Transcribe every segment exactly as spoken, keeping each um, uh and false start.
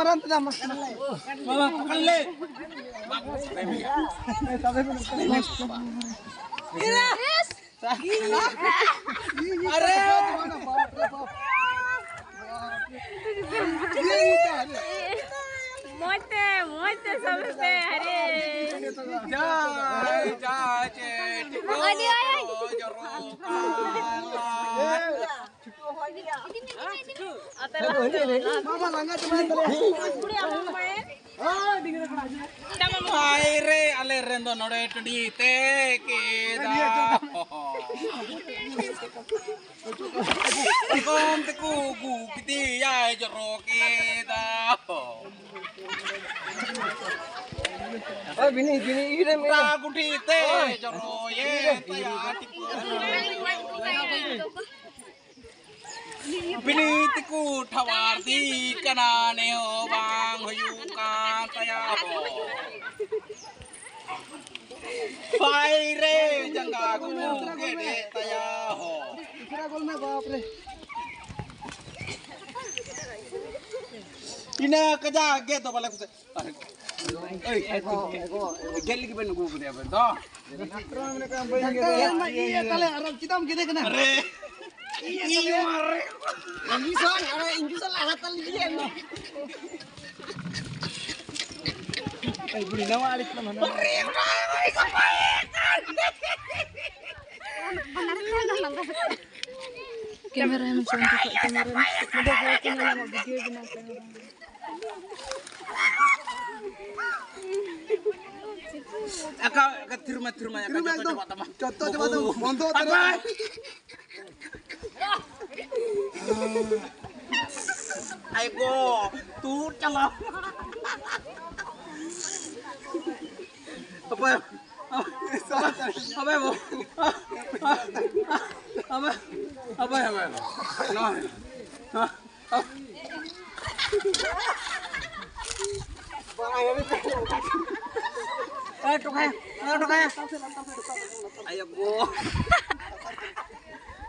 ᱢᱟᱨᱟᱝ ᱛᱮᱫᱚ ᱢᱟ᱾ ᱵᱟᱵᱟ, ᱯᱟᱠᱟᱲ ᱞᱮ᱾ ᱟᱨᱮ! ᱢᱚᱡᱽ ᱛᱮ, ᱢᱚᱡᱽ ᱛᱮ ᱥᱟᱵᱮ ᱯᱮ, ᱟᱨᱮ᱾ ᱡᱟᱭ, ᱡᱟᱭ, ᱪᱮ, ᱟᱹᱰᱤ ᱟᱭ᱾ ᱡᱚᱨᱚ ᱠᱟᱱᱟ᱾ ᱟᱯᱮ ᱞᱟᱦᱟ ᱛᱮ ᱞᱟᱦᱟ᱾ ᱦᱟᱭ ᱨᱮ, ᱟᱞᱮ ᱨᱮᱱ ᱫᱚ ᱱᱚᱰᱮ ᱴᱩᱰᱤ ᱛᱮ ᱠᱮᱫᱟ᱾ ᱜᱚᱢ ᱛᱮᱠᱚ ᱟᱹᱜᱩ ᱠᱮᱫᱮᱭᱟᱭ, ᱡᱚᱨᱚ ᱠᱮᱫᱟ᱾ ᱵᱤᱱᱤ, ᱵᱤᱱᱤ, ᱤᱨᱮᱢ ᱮᱨᱟ᱾ ᱜᱩᱴᱷᱤ ᱛᱮ ᱡᱚᱨᱚᱭᱮᱱ ᱛᱟᱭᱟ᱾ ᱵᱤᱱᱤ ᱛᱮᱠᱚ ᱴᱷᱟᱣᱟᱨ ᱫᱤ ᱠᱟᱱᱟ, ᱱᱮ ᱦᱚᱸ ᱵᱟᱝ ᱦᱩᱭᱩᱜ ᱠᱟᱱ ᱛᱟᱭᱟ ᱦᱚ᱾ ᱦᱟᱭ ᱨᱮ, ᱡᱟᱸᱜᱟ ᱠᱚ ᱜᱮᱰᱮ ᱛᱟᱭᱟ ᱦᱚ᱾ ᱤᱱᱟᱹ ᱠᱟᱡᱟᱠ ᱜᱮ ᱫᱚ ᱵᱟᱞᱮ ᱠᱩᱥᱤ᱾ ᱳᱭ, ᱜᱮᱫ ᱞᱟᱹᱜᱤᱫ ᱵᱮᱱ ᱟᱹᱜᱩ ᱠᱟᱫᱮᱭᱟ ᱵᱮᱱ ᱫᱚ? ᱰᱟᱠᱛᱟᱨ ᱢᱟ ᱢᱮᱱᱮᱫ ᱠᱟᱱ ᱵᱟᱹᱧ ᱜᱮᱫᱮᱭᱟ᱾ ᱰᱟᱠᱛᱟᱨ ᱢᱟ ᱤᱭᱟᱹ ᱛᱟᱞᱮ, ᱟᱨ ᱪᱮᱫᱟᱜ ᱮᱢ ᱜᱮᱫᱮ ᱠᱟᱱᱟ? ᱟᱨᱮ, ᱤᱧ ᱢᱟᱨᱮ᱾ ᱤᱧᱡᱮᱠᱥᱚᱱ, ᱟᱨᱮ, ᱤᱧᱡᱮᱠᱥᱚᱱ ᱞᱟᱜᱟ ᱛᱟᱞᱮ ᱜᱮᱭᱟ᱾ ᱮᱭ ᱵᱩᱲᱤ, ᱱᱟᱣᱟ ᱟᱹᱲᱤᱥ ᱠᱟᱱᱟ ᱦᱟᱱᱟ᱾ ᱠᱮᱢᱮᱨᱟ ᱮᱢ ᱥᱮᱱ ᱠᱟᱛᱮ ᱠᱮᱢᱮᱨᱟ ᱮᱢ᱾ ᱱᱚᱰᱮ ᱦᱚᱲ ᱠᱚ ᱧᱮᱞ ᱧᱟᱢᱚᱜ, ᱵᱷᱤᱰᱤᱭᱳ ᱵᱮᱱᱟᱣ ᱠᱟᱱᱟ᱾ ᱟᱠᱟ, ᱟᱠᱟ, ᱛᱷᱤᱨ ᱢᱮ, ᱛᱷᱤᱨ ᱢᱮ, ᱟᱠᱟ ᱛᱷᱤᱨ ᱢᱮ, ᱡᱚᱛᱚ ᱮᱠᱫᱚᱢ᱾ ᱪᱟᱵᱟᱜ ᱛᱟᱢᱟ᱾ ᱡᱚᱛᱚ ᱪᱟᱵᱟᱜ ᱛᱟᱢᱟ, ᱵᱚᱱᱫᱚ ᱩᱛᱟᱹᱨ ᱢᱮ᱾ ᱟᱭ ᱜᱚ, ᱛᱩᱫ ᱪᱟᱞᱟᱣ᱾ ᱚᱠᱚᱭ? ᱟᱵᱮ ᱵᱚ᱾ ᱟᱵᱮ, ᱟᱵᱮ, ᱟᱵᱮ᱾ ᱱᱚᱣᱟ, ᱱᱚᱣᱟ᱾ ᱮ, ᱴᱚᱠᱟᱭᱟ, ᱮ, ᱴᱚᱠᱟᱭᱟ᱾ ᱟᱭᱳ ᱜᱳ᱾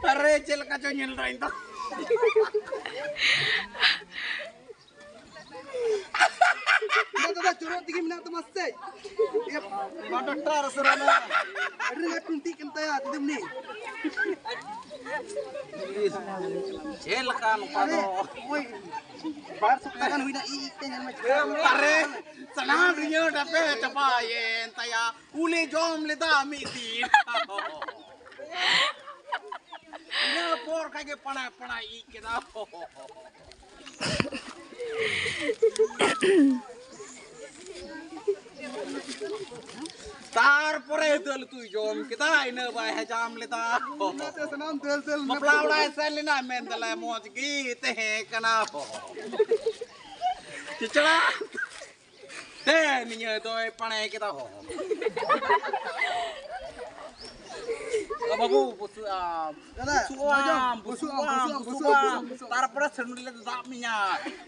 ᱟᱨᱮ, ᱪᱮᱫ ᱞᱮᱠᱟ ᱪᱚ ᱧᱮᱞ ᱫᱟ ᱤᱧ ᱫᱚ᱾ ᱫᱟᱫᱟ, ᱪᱚᱨᱚᱠ ᱛᱮᱜᱮ ᱢᱮᱱᱟᱜ ᱛᱟᱢᱟ ᱥᱮ ᱪᱮᱫ? ᱤᱭᱟᱹ, ᱢᱟ ᱰᱟᱠᱛᱟᱨ ᱩᱥᱟᱹᱨᱟ ᱢᱮ᱾ ᱟᱹᱰᱤ ᱞᱟᱹᱴᱩ ᱴᱤᱠ ᱠᱟᱱ ᱛᱟᱭᱟ, ᱫᱤᱫᱤᱢᱩᱱᱤ᱾ ᱪᱮᱫ ᱞᱮᱠᱟ ᱱᱚᱝᱠᱟ ᱫᱚ? ᱳᱭ, ᱵᱟᱨ ᱥᱚᱯᱛᱟ ᱜᱟᱱ ᱦᱩᱭᱱᱟ, ᱤ, ᱤ ᱛᱮ ᱧᱮᱞ ᱢᱮ᱾ ᱟᱨᱮ, ᱥᱟᱱᱟᱢ ᱨᱤᱭᱟᱹᱲ ᱰᱟᱵᱮ ᱪᱟᱵᱟᱭᱮᱱ ᱛᱟᱭᱟ, ᱩᱞᱮ ᱡᱚᱢ ᱞᱮᱫᱟ ᱢᱤᱫ ᱫᱤᱱ᱾ ᱤᱱᱟᱹ ᱯᱚᱨ ᱠᱷᱟᱡ ᱜᱮ ᱯᱟᱲᱟ, ᱯᱟᱲᱟ ᱤᱡ ᱠᱮᱫᱟ᱾ ᱛᱟᱨᱯᱚᱨᱮ ᱫᱟᱹᱞ ᱩᱛᱩᱭ ᱡᱚᱢ ᱠᱮᱫᱟ, ᱤᱱᱟᱹ ᱵᱟᱭ ᱦᱟᱡᱟᱢ ᱞᱮᱫᱟ᱾ ᱚᱱᱟᱛᱮ ᱥᱟᱱᱟᱢ ᱫᱟᱹᱞ, ᱫᱟᱹᱞ ᱵᱟᱯᱞᱟ ᱚᱲᱟᱜ ᱮ ᱥᱮᱱ ᱞᱮᱱᱟ, ᱢᱮᱱ ᱫᱟᱞᱮ ᱢᱚᱡᱽ ᱜᱮ ᱛᱟᱦᱮᱸ ᱠᱟᱱᱟ᱾ ᱪᱮᱪᱲᱟ᱾ ᱦᱮᱸ, ᱱᱤᱭᱟᱹ ᱫᱚᱭ ᱯᱟᱲᱮ ᱠᱮᱫᱟ ᱦᱚ᱾ ᱵᱟᱹᱵᱩ, ᱵᱩᱥᱩᱵ ᱟᱢ᱾ ᱫᱟᱫᱟ, ᱵᱩᱥᱩᱵ ᱟᱢ, ᱵᱩᱥᱩᱵ ᱟᱢ, ᱵᱩᱥᱩᱵ ᱟᱢ, ᱵᱩᱥᱩᱵ ᱟᱢ, ᱵᱩᱥᱩᱵ ᱟᱢ᱾ ᱵᱩᱥᱩᱵ ᱟᱢ᱾ ᱛᱟᱨᱯᱚᱨᱮ ᱥᱟᱹᱲᱤᱢ ᱨᱮ ᱫᱟᱜ ᱢᱮᱭᱟ᱾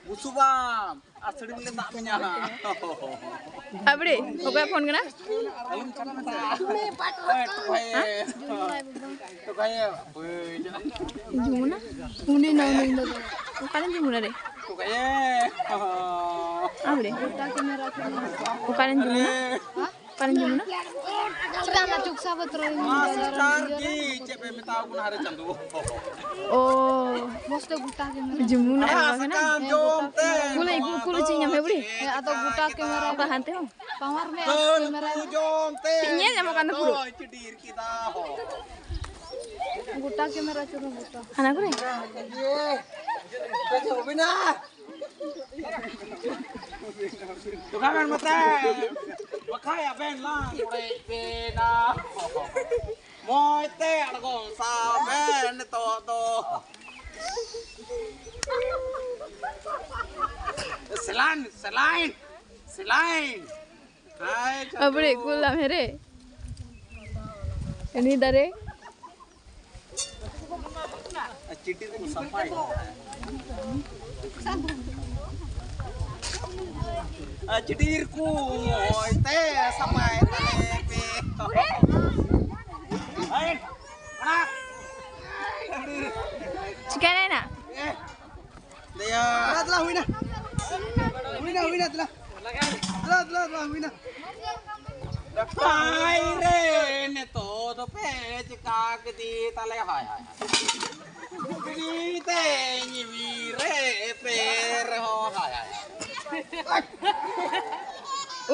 ᱵᱩᱥᱩᱵ ᱟᱢ᱾ ᱟᱨ ᱥᱟᱹᱲᱤᱢ ᱨᱮ ᱫᱟᱜ ᱢᱮᱭᱟ᱾ ᱟᱵᱲᱮ, ᱚᱠᱚᱭᱟᱜ ᱯᱷᱳᱱ ᱠᱟᱱᱟ? ᱟᱞᱚᱢ ᱪᱟᱞᱟᱜ ᱢᱮ᱾ ᱦᱮᱸ? ᱴᱚᱠᱟᱭᱮ᱾ ᱴᱚᱠᱟᱭᱮ᱾ ᱵᱟᱹᱭ ᱪᱟᱞᱟᱜ᱾ ᱡᱩᱢᱩᱱᱟ? ᱩᱱᱤ ᱱᱚᱣᱟ ᱱᱩᱭ ᱫᱚ᱾ ᱚᱠᱟᱨᱮᱢ ᱡᱩᱢᱩᱱᱟ ᱨᱮ? ᱴᱚᱠᱟᱭᱮ᱾ ᱟᱵᱲᱮ᱾ ᱚᱠᱟᱨᱮᱢ ᱡᱩᱢᱩᱱᱟ? ᱚᱠᱟᱨᱮᱢ ᱡᱩᱢᱩᱱᱟ? ᱪᱮᱫᱟᱜ ᱚᱱᱟ ᱪᱩᱠᱥᱟ ᱵᱚᱛᱨᱚ ᱨᱮ ᱢᱟ ᱥᱤᱥᱴᱟᱨ ᱜᱮ ᱪᱮᱫ ᱯᱮ ᱢᱮᱛᱟᱣ ᱠᱚ ᱠᱟᱱᱟ? ᱦᱟᱨᱮ ᱪᱟᱸᱫᱳ᱾ ᱚ᱾ ᱢᱚᱡᱽ ᱛᱮ ᱜᱚᱴᱟ ᱜᱮ ᱢᱮᱱᱟᱜᱼᱟ᱾ ᱡᱩᱢᱩᱱᱟ ᱟᱲᱟᱜ ᱮᱢᱟ ᱠᱟᱱᱟ? ᱥᱟᱠᱟᱢ ᱡᱚᱢ ᱛᱮ ᱠᱩᱞᱟᱹᱭ, ᱱᱚᱣᱟ ᱠᱩᱞᱟᱹᱭ ᱪᱮᱫ ᱧᱟᱢ ᱦᱮ ᱵᱩᱲᱤ? ᱦᱮᱸ, ᱟᱫᱚ ᱜᱚᱴᱟ ᱠᱮᱢᱮᱨᱟ ᱚᱠᱟ ᱦᱟᱱᱛᱮ ᱦᱚᱸ? ᱯᱟᱣᱟᱨ ᱢᱮ ᱟᱫᱚ ᱠᱮᱢᱮᱨᱟ᱾ ᱡᱚᱢ ᱛᱮ ᱧᱮᱞ ᱧᱟᱢᱚᱜ ᱠᱟᱱ ᱫᱚ ᱯᱩᱨᱟᱹ᱾ ᱫᱚᱭ ᱪᱤᱰᱤᱨ ᱠᱮᱫᱟ ᱦᱚ᱾ ᱜᱚᱴᱟ ᱠᱮᱢᱮᱨᱟ ᱪᱚᱨᱚ ᱜᱚᱴᱟ᱾ ᱦᱟᱱᱟ ᱠᱚᱨᱮ? ᱤᱭᱟᱹ, ᱪᱮᱫ ᱦᱩᱭᱱᱟ? ᱫᱚᱠᱟᱱ ᱢᱮᱱ ᱢᱮᱛᱟᱭ, ᱵᱟᱠᱷᱟᱡ ᱟᱵᱮᱱ ᱞᱟᱝ ᱚᱲᱮᱡ ᱵᱮᱱᱟ᱾ ᱢᱚᱡᱽ ᱛᱮ ᱟᱬᱜᱚᱢ ᱥᱟᱵ ᱵᱮᱱ ᱱᱤᱛᱚᱜ ᱫᱚ᱾ ᱥᱮᱞᱟᱭᱤᱱ, ᱥᱮᱞᱟᱭᱤᱱ, ᱥᱮᱞᱟᱭᱤᱱ᱾ ᱦᱟᱭ, ᱪᱟᱸᱫᱳ᱾ ᱟᱵᱲᱮ ᱠᱩᱞᱟᱢ ᱦᱮᱨᱮ᱾ ᱩᱱᱤ ᱫᱟᱨᱮ᱾ ᱪᱤᱴᱤᱨ ᱠᱚ ᱥᱟᱯᱷᱟᱭ᱾ ᱟᱨ ᱪᱤᱴᱤᱨ ᱠᱚ ᱢᱚᱡᱽ ᱛᱮ ᱥᱟᱯᱷᱟᱭ ᱛᱟᱞᱮ ᱯᱮ᱾ ᱪᱤᱠᱟᱹᱭᱮᱱᱟ? ᱫᱮᱭᱟ᱾ ᱫᱮᱞᱟ, ᱫᱮᱞᱟ, ᱦᱩᱭᱱᱟ᱾ ᱦᱩᱭᱱᱟ, ᱦᱩᱭᱱᱟ, ᱫᱮᱞᱟ᱾ ᱫᱮᱞᱟ, ᱫᱮᱞᱟ, ᱫᱮᱞᱟ, ᱦᱩᱭᱱᱟ᱾ ᱦᱟᱭ ᱨᱮ, ᱱᱤᱛᱚᱜ ᱫᱚ ᱯᱮ ᱪᱤᱠᱟ ᱠᱮᱫᱮ ᱛᱟᱞᱮ, ᱦᱟᱭ, ᱦᱟᱭ, ᱦᱟᱭ᱾ ᱛᱮᱧ ᱵᱤᱨ ᱨᱮ ᱯᱮ ᱨᱮᱦᱚᱸ, ᱦᱟᱭ, ᱦᱟᱭ, ᱦᱟᱭ᱾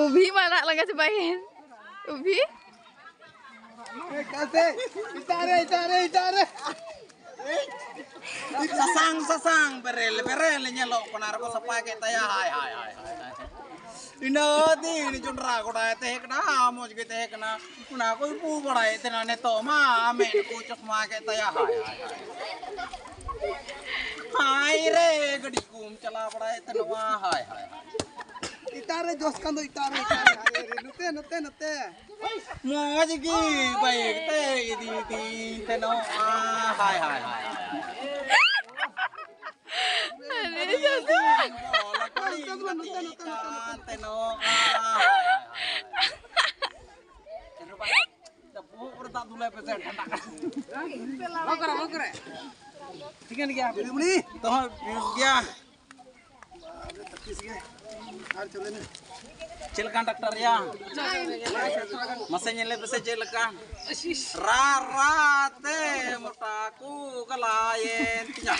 ᱩᱵᱷᱤ ᱢᱟ ᱨᱟᱜ ᱞᱟᱸᱜᱟ ᱪᱟᱵᱟᱭᱮᱱ᱾ ᱩᱵᱷᱤ᱾ ᱮ, ᱠᱟᱥᱮ, ᱤᱛᱟᱨᱮ, ᱤᱛᱟᱨᱮ, ᱤᱛᱟᱨᱮ᱾ ᱥᱟᱥᱟᱝ, ᱥᱟᱥᱟᱝ, ᱵᱮᱨᱮᱞ, ᱵᱮᱨᱮᱞ ᱧᱮᱞᱚᱜ ᱠᱟᱱᱟ, ᱟᱨ ᱠᱚ ᱥᱟᱯᱷᱟ ᱠᱮᱫ ᱛᱟᱭᱟ᱾ ᱦᱟᱭ, ᱦᱟᱭ, ᱦᱟᱭ, ᱦᱟᱭ, ᱦᱟᱭ᱾ ᱤᱱᱟᱹ ᱫᱤᱱ ᱡᱚᱱᱰᱨᱟ ᱜᱚᱰᱟᱭ ᱛᱟᱦᱮᱸ ᱠᱟᱱᱟ, ᱢᱚᱡᱽ ᱜᱮ ᱛᱟᱦᱮᱸ ᱠᱟᱱᱟ᱾ ᱚᱱᱟ ᱠᱚᱭ ᱯᱩ ᱵᱟᱲᱟᱭᱮᱫ ᱛᱟᱦᱮᱱᱟ, ᱱᱤᱛᱚᱜ ᱢᱟ ᱢᱮᱫ ᱠᱚ ᱪᱚᱥᱢᱟ ᱠᱮᱫ ᱛᱟᱭᱟ᱾ ᱦᱟᱭ, ᱦᱟᱭ, ᱦᱟᱭ᱾ ᱦᱟᱭ ᱨᱮ, ᱜᱟᱹᱰᱤ ᱠᱚᱢ ᱪᱟᱞᱟᱣ ᱵᱟᱲᱟᱭᱮᱫ ᱛᱟᱦᱮᱱᱟ᱾ ᱦᱟᱭ, ᱦᱟᱭ, ᱦᱟᱭ᱾ ᱤᱛᱟᱨᱮ ᱡᱚᱥ ᱠᱟᱱ ᱫᱚ, ᱤᱛᱟᱨᱮ, ᱤᱛᱟᱨᱮ, ᱦᱟᱭ ᱨᱮ, ᱱᱚᱛᱮ, ᱱᱚᱛᱮ, ᱱᱚᱛᱮ᱾ ᱢᱚᱡᱽ ᱜᱮ ᱵᱟᱭᱤᱠ ᱛᱮ ᱤᱫᱤ ᱤᱫᱤ ᱛᱮᱱᱚᱜᱼᱟ᱾ ᱦᱟᱭ, ᱦᱟᱭ, ᱦᱟᱭ, ᱦᱟᱭ᱾ ᱟᱨᱮ ᱥᱟᱥᱩ᱾ ᱵᱚᱞ ᱠᱩᱲᱤ ᱜᱟᱛᱮᱜ ᱠᱟᱱ ᱛᱮᱱᱚᱜᱼᱟ᱾ ᱦᱟᱭ, ᱦᱟᱭ, ᱦᱟᱭ᱾ ᱵᱚᱦᱚᱜ ᱠᱚᱨᱮ ᱫᱟᱜ ᱫᱩᱞᱟᱭ ᱯᱮᱥᱮ, ᱴᱷᱟᱱᱰᱟ ᱠᱟᱱᱟ᱾ ᱴᱷᱤᱠᱟᱹᱱ ᱜᱮᱭᱟ᱾ ᱛᱚ ᱦᱚᱸ, ᱵᱮᱥ ᱜᱮᱭᱟ᱾ ᱪᱮᱫ ᱞᱮᱠᱟ ᱰᱟᱠᱛᱟᱨ ᱭᱟ? ᱢᱟᱥᱮ ᱧᱮᱞᱮ ᱯᱮᱥᱮ ᱪᱮᱫ ᱞᱮᱠᱟ? ᱨᱟ ᱨᱟ ᱛᱮ ᱢᱚᱴᱟ ᱠᱚ ᱜᱟᱞᱟᱭᱮᱱ ᱛᱤᱧᱟ᱾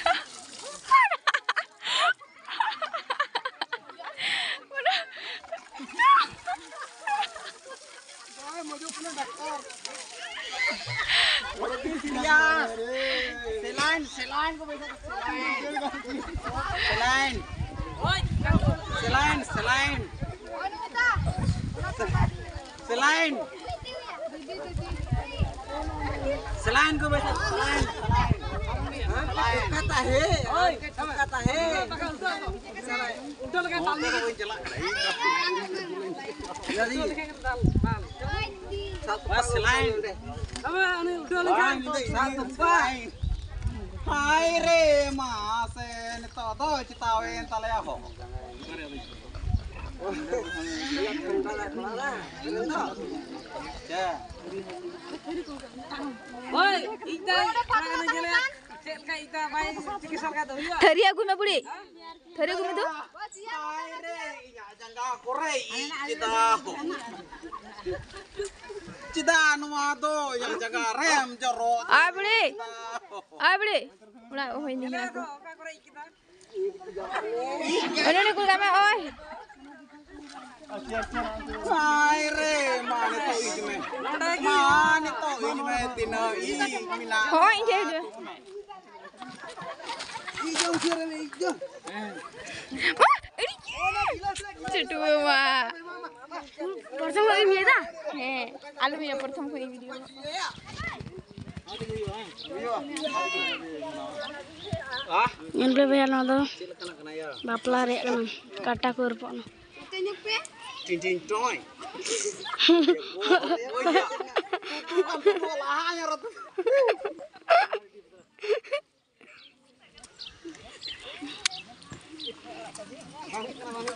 Saline, saline ko ba? Saline. Saline, saline. Saline. Saline ko ba? Saline, saline. Kata hai, kata hai. Saline. ᱵᱟᱥ ᱥᱮᱞᱟᱭᱤᱱ᱾ ᱵᱟᱝ, ᱤᱧ ᱫᱚ ᱤᱧ ᱫᱚ ᱥᱮᱞᱟᱭᱤᱱ᱾ ᱦᱟᱭ ᱨᱮ ᱢᱟ ᱥᱮ, ᱱᱤᱛᱚᱜ ᱫᱚ ᱪᱮᱛᱟᱣᱮᱱ ᱛᱟᱞᱮᱭᱟ ᱦᱚ᱾ ᱦᱳᱭ, ᱤᱧ ᱫᱚ ᱚᱱᱟ ᱠᱟᱱᱟ ᱧᱮᱞᱮᱭᱟ, ᱪᱮᱫ ᱞᱮᱠᱟ ᱤᱧ ᱫᱚ ᱵᱟᱭ ᱪᱤᱠᱤᱛᱥᱟ ᱞᱮᱠᱷᱟᱱ ᱫᱚ ᱦᱩᱭᱩᱜᱼᱟ? ᱛᱷᱟᱹᱨᱤ ᱟᱹᱜᱩᱭ ᱢᱮ ᱵᱩᱲᱤ, ᱛᱷᱟᱹᱨᱤ ᱟᱹᱜᱩᱭ ᱢᱮ ᱫᱩ᱾ ᱦᱟᱭ ᱨᱮ, ᱤᱧᱟᱜ ᱡᱟᱸᱜᱟ ᱠᱚᱨᱮ ᱤᱡ ᱠᱮᱫᱟ᱾ ᱪᱮᱫᱟᱜ ᱱᱚᱣᱟ ᱫᱚ ᱤᱧᱟᱜ ᱡᱟᱸᱜᱟ ᱨᱮᱢ ᱡᱚᱨᱚ ᱟᱭ ᱵᱩᱲᱤ, ᱠᱮᱫᱟ? ᱟᱭ ᱵᱩᱲᱤ, ᱚᱲᱟᱜ ᱦᱚᱭ ᱱᱤᱭᱟᱹ ᱠᱚ᱾ ᱚᱱᱮ ᱠᱚ ᱜᱟᱢᱮ, ᱳᱭ᱾ ᱦᱟᱭ ᱨᱮ, ᱢᱟ ᱱᱤᱛᱚᱜ ᱤᱡ ᱢᱮ᱾ ᱢᱟ ᱱᱤᱛᱚᱜ ᱤᱡ ᱢᱮ, ᱛᱤᱱᱟᱹᱜ ᱤᱡ ᱢᱮᱱᱟᱜ ᱦᱳᱭ, ᱤᱧ ᱴᱷᱮᱱ ᱦᱤᱡᱩᱜ ᱢᱮ᱾ ᱤᱡ ᱡᱚᱝ ᱥᱮ ᱨᱮ, ᱤᱡ ᱡᱚᱝ᱾ ᱢᱟ, ᱟᱹᱰᱤ ᱪᱩᱴᱩ ᱢᱟ᱾ ᱯᱨᱚᱛᱷᱚᱢ ᱠᱷᱚᱱ ᱜᱮᱢ ᱤᱭᱟᱹᱭ ᱫᱟ? ᱦᱮᱸ, ᱟᱞᱚᱢ ᱤᱭᱟᱹ, ᱯᱨᱚᱛᱷᱚᱢ ᱠᱷᱚᱱ ᱤᱧ ᱵᱷᱤᱰᱤᱭᱳ᱾ ᱧᱮᱞ ᱯᱮ ᱵᱚᱭᱦᱟ, ᱱᱚᱣᱟ ᱫᱚ ᱵᱟᱯᱞᱟ ᱨᱮᱭᱟᱜ ᱠᱟᱱᱟ, ᱠᱟᱴᱟ ᱠᱚ ᱨᱟᱹᱯᱩᱫ ᱮᱱᱟ᱾ ᱴᱤᱝ ᱴᱤᱝ ᱴᱚᱭ᱾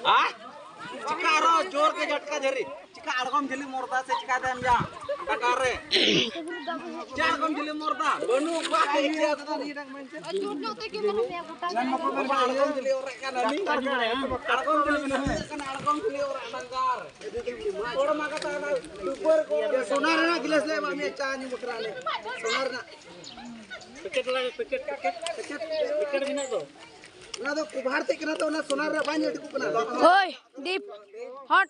ᱟ? ᱪᱤᱠᱟ ᱟᱨᱚ ᱡᱳᱨ ᱜᱮ ᱡᱷᱟᱴᱠᱟ ᱡᱷᱟᱹᱨᱤ? ᱪᱤᱠᱟ ᱟᱬᱜᱚᱢ ᱡᱷᱟᱹᱞᱤ ᱢᱚᱨᱫᱟ ᱥᱮ ᱪᱤᱠᱟ ᱛᱮᱢ ᱭᱟ? ᱠᱟᱴᱟ ᱨᱮ᱾ ᱪᱮᱫ ᱟᱬᱜᱚᱢ ᱡᱷᱟᱹᱞᱤ ᱢᱚᱨᱫᱟ? ᱵᱟᱹᱱᱩᱜ ᱵᱟ, ᱤᱭᱟᱹ ᱫᱚ᱾ ᱵᱟᱵᱟ, ᱟᱬᱜᱚᱢ ᱡᱷᱟᱹᱞᱤ ᱚᱨᱮᱡ ᱠᱟᱱᱟ ᱱᱤ᱾ ᱟᱬᱜᱚᱢ ᱡᱷᱟᱹᱞᱤ ᱢᱮᱱᱟᱜᱼᱟ᱾ ᱟᱬᱜᱚᱢ ᱡᱷᱟᱹᱞᱤ ᱚᱨᱮᱡ ᱰᱟᱝᱜᱟᱨ᱾ ᱦᱚᱲ ᱢᱟ ᱠᱟᱛᱷᱟ ᱚᱱᱟ ᱰᱩᱵᱟᱹᱨ ᱠᱚ᱾ ᱥᱚᱱᱟ ᱨᱮᱱᱟᱜ ᱜᱤᱞᱟᱹᱥ ᱞᱮ ᱮᱢᱟᱜ ᱢᱮᱭᱟ, ᱪᱟ ᱧᱩ ᱵᱟᱠᱷᱨᱟ ᱞᱮ᱾ ᱥᱚᱱᱟ ᱨᱮᱱᱟᱜ᱾ ᱯᱮᱠᱮᱴ ᱞᱟᱜᱟ, ᱯᱮᱠᱮᱴ, ᱯᱮᱠᱮᱴ, ᱯᱮᱠᱮᱴ ᱢᱮᱱᱟᱜ ᱫᱚ᱾ ᱚᱱᱟ ᱫᱚ ᱠᱚᱵᱷᱟᱨ ᱛᱮᱫ ᱠᱟᱱᱟ ᱛᱚ, ᱚᱱᱟ ᱥᱚᱱᱟ ᱨᱮᱱᱟᱜ ᱵᱟᱝ ᱧᱮᱞ ᱴᱷᱤᱠᱚᱜ ᱠᱟᱱᱟ᱾ ᱳᱭ, ᱫᱤᱯ, ᱦᱚᱴ᱾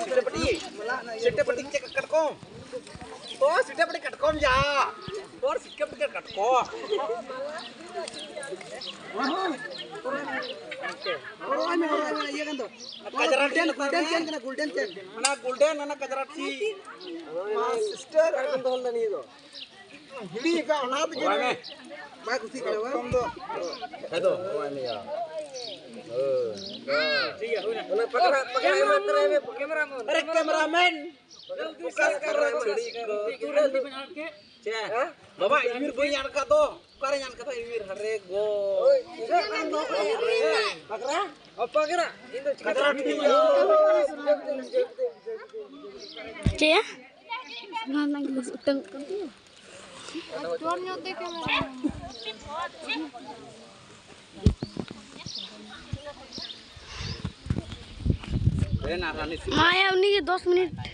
ᱥᱤᱴᱟᱹᱯᱟᱹᱴᱤ, ᱥᱤᱴᱟᱹᱯᱟᱹᱴᱤ ᱪᱮᱫ ᱠᱟᱴᱠᱚᱢ? ᱚ, ᱥᱤᱴᱟᱹᱯᱟᱹᱴᱤ ᱠᱟᱴᱠᱚᱢ ᱭᱟ᱾ ᱚ, ᱥᱤᱴᱟᱹᱯᱟᱹᱴᱤ ᱠᱟᱴᱠᱚᱢ᱾ ᱦᱚᱨᱚᱜ ᱟᱭ ᱢᱮ, ᱦᱚᱨᱚᱜ ᱟᱭ ᱢᱮ, ᱤᱭᱟᱹ ᱠᱟᱱ ᱫᱚ᱾ ᱠᱟᱡᱽᱨᱟ ᱴᱷᱤᱠ ᱜᱳᱞᱰᱮᱱ, ᱜᱳᱞᱰᱮᱱ ᱪᱮᱱ ᱠᱟᱱᱟ, ᱜᱳᱞᱰᱮᱱ ᱪᱮᱱ᱾ ᱚᱱᱟ ᱜᱳᱞᱰᱮᱱ, ᱚᱱᱟ ᱠᱟᱡᱽᱨᱟ ᱴᱷᱤᱠ᱾ ᱢᱟ ᱥᱤᱥᱴᱟᱨ, ᱟᱨ ᱠᱚᱢ ᱫᱚᱦᱚ ᱞᱮᱫᱟ ᱱᱤᱭᱟᱹ ᱫᱚ᱾ ᱦᱤᱲᱤᱧ ᱟᱠᱟᱫ, ᱚᱱᱟ ᱛᱮᱜᱮ ᱦᱚᱨᱚᱜ ᱟᱭ ᱢᱮ᱾ ᱵᱟᱭ ᱠᱩᱥᱤᱜ ᱠᱟᱱᱟ, ᱵᱟᱝ? ᱠᱚᱢ ᱫᱚ᱾ ᱦᱮᱸ ᱫᱚ, ᱦᱚᱨᱚᱜ ᱟᱭ ᱢᱮ ᱭᱟ᱾ ᱚᱱᱟ ᱯᱟᱠᱲᱟ, ᱯᱟᱠᱲᱟ ᱮᱢᱟ ᱛᱟᱨᱟᱭ ᱢᱮ, ᱠᱮᱢᱮᱨᱟ ᱢᱮᱱ᱾ ᱟᱨᱮ ᱠᱮᱢᱮᱨᱟ ᱢᱮᱱ᱾ ᱯᱷᱳᱠᱟᱥ ᱠᱟᱨ ᱨᱮ ᱪᱷᱩᱲᱤ ᱠᱚ᱾ ᱪᱮᱫ? ᱵᱟᱵᱟ, ᱤᱢᱤᱨ ᱵᱟᱹᱧ ᱧᱟᱢ ᱟᱠᱟᱫ ᱫᱚ᱾ ᱚᱠᱟᱨᱮ ᱧᱟᱢ ᱠᱟᱫᱟ ᱤᱢᱤᱨ? ᱦᱟᱨᱮ ᱜᱚ᱾ ᱯᱟᱠᱲᱟ? ᱚ, ᱯᱟᱠᱲᱟ᱾ ᱤᱧ ᱫᱚ ᱪᱤᱠᱟᱹ ᱠᱟᱛᱨᱟ ᱴᱩᱰᱩ᱾ ᱪᱮᱫ ᱭᱟ? ᱡᱳᱨ ᱧᱚᱜ ᱛᱮ ᱠᱮᱢᱮᱨᱟ᱾ ᱢᱟᱭᱟ, ᱩᱱᱤ ᱜᱮ ᱫᱚᱥ ᱢᱤᱱᱤᱴ᱾